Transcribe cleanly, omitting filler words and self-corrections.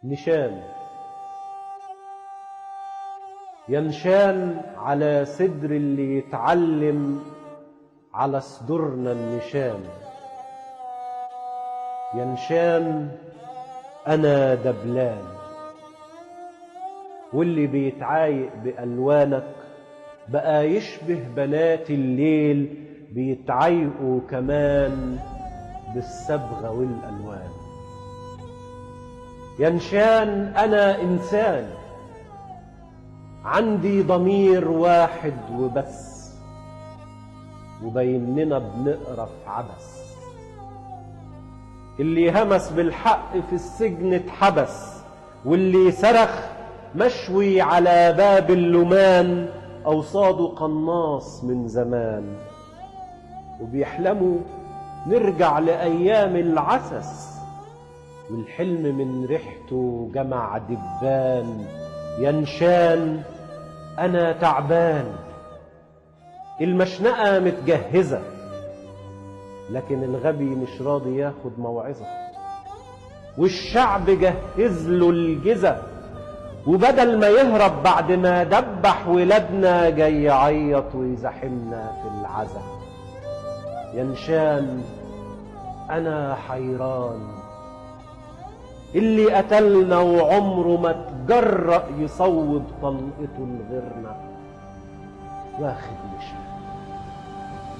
نشان ينشان على صدر اللي يتعلم على صدورنا النشان. ينشان أنا دبلان، واللي بيتعايق بألوانك بقى يشبه بنات الليل بيتعايقوا كمان بالصبغة والألوان. ينشان أنا إنسان عندي ضمير واحد وبس، وبيننا بنقرف عبس. اللي همس بالحق في السجن اتحبس، واللي صرخ مشوي على باب اللمان أوصاده قناص من زمان. وبيحلموا نرجع لأيام العسس، والحلم من ريحته جمع دبان. ينشان أنا تعبان، المشنقة متجهزة، لكن الغبي مش راضي ياخد موعظة، والشعب جهز له الجزة، وبدل ما يهرب بعد ما دبح ولادنا جاي يعيط ويزاحمنا في العزا. ينشان أنا حيران، اللي قتلنا وعمره ما تجرأ يصوب طلقته لغيرنا واخد نشان.